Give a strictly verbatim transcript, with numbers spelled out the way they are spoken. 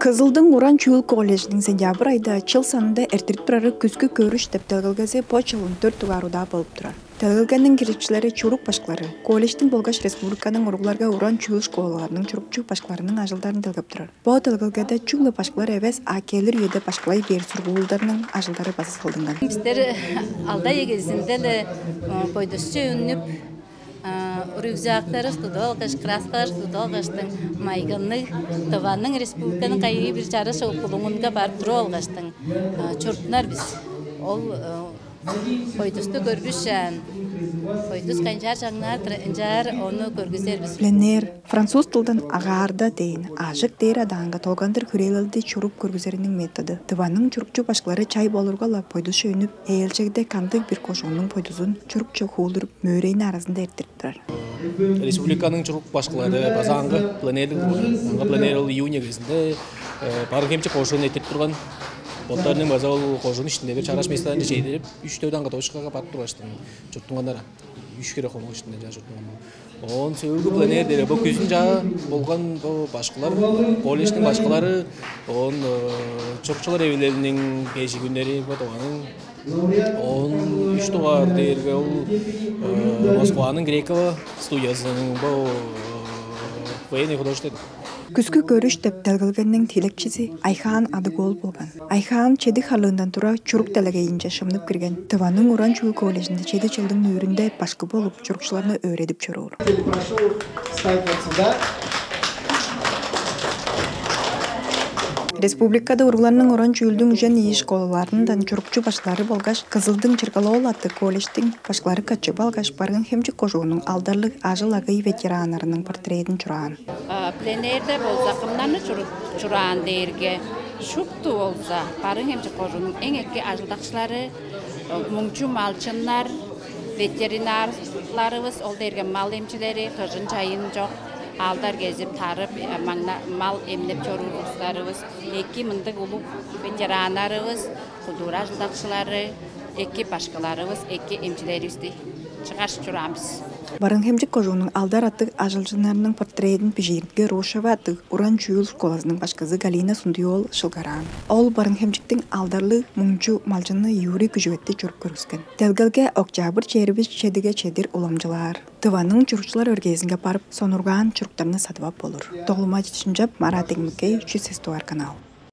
Кызылдың уран чүүл колледжиниң сентябрь айда чыл санында эрттирип турары «Күскү көрүш» деп делгелгези бо чылын дөрт дугаар удаа болуп турар. Делгелгениң киржикчилери чурук башкылары, колледжтиң болгаш республиканың уругларга уран чүүл школаларының чурукчу башкыларының ажылдарын делгеп турар. Бо делгелгеде чүгле башкылар эвес, а келир үеде башкылай бээр сургуулдарның ажылдары база салдынган. Бистер алда эгезинде-ле бойдусчу үнүп, рюкзактарывыс тудуп алгаш, краскаларывыс тудуп алгаштың, майгынныг Тываның республиканың кайы бир чараш булуңунга барып туруп алгаштың, чуртунар бис. Ол бойдусту көрбүшаан, бойдус канчаар чаңнаар-дыр, ынчаар ону көргүзер бис. Пленэр, француз дылдан «агаарда» дээн, ажык дээр адаанга долгандыр хүрээлелди чуруп көргүзериниң методу. Тываның чурукчу башкылары чай болурга-ла бойдусчу үнүп, ээлчегде кандыг-бир кожууннуң бойдузун чурукче хуулдуруп, мөөрейни аразында эрттирип турар. Республиканың чурук башкылары база аңгы пленэрлиг турган. Аңгы пленэр ол июнь эгезинде Барыын-Хемчик кожуун эрттирип турган. Боттарының база ол кожуун иштинде бир чараш месталарны чедирип, үш-дөрт аңгы точкага барып тургаштың, чурттунганнар. Үш хире хонук иштинде чаа чурттунган. Оон сөөлгү пленэр дээрге бо күзүн чаа болган, бо башкылар, колледжтиң башкылары, оон чурукчулар эвилелиниң бежик үннери, бо Тываның, оон үш дугаар дээрге ол Москваның Грекова студиязының бо военный художественный. «Күскү көрүш» деп делгелгениң тиилекчизи Айхаан Адыг-оол болган. Айхаан чеди харлыындан тура чурук делегейинче шымнып кирген. Тываның уран чүүл колледжинде чеди чылдың нүүрүнде башкы болуп, чурукчуларны өөредип чоруур. Прошу встать вот сюда. Республикада уругларның уран чүүлдүң үжен ийи школаларындан чурукчу башкылары болгаш Кызылдың Чыргал-оол аттыг колледжтиң башкылары катчып алгаш, Барыын-Хемчик кожууннуң алдарлыг ажыл-агый ветераннарының портредин чураан. Пленэрде болза кымнарны чураан дээрге, шупту болза Барыын-Хемчик кожууннуң эң эки ажылдакчылары, муңчу малчыннар, ветеринарларывыс, ол дээрге мал эмчилери, кыжын-чайын чок, аалдар кезип, тарып, маңна мал эмнеп чоруур улустарывыс, эки мындыг улуг ветераннарывыс, культура ажылдакчылары, эки башкыларывыс, эки эмчилеривисти чыгаш чураан бис. Барыын-Хемчик кожууннуң алдар аттыг ажылчыннарының портредин бижииринге Рушева аттыг уран чүүл школазының башкызы Галина Сундуй-оол шылгараан. Ол Барыын-Хемчиктиң алдарлыг муңчу малчыны Юрий Күжүгетти чуруп көргүскен. Делгелге октябрь чээрби чедиге чедир уламчылаар. Тываның чурукчулар өргээзинге барып, сонургаан чуруктарны садып ап болур. Доглумачы Чынчап, Марат Эңмекей, Чүс Эстуар канал.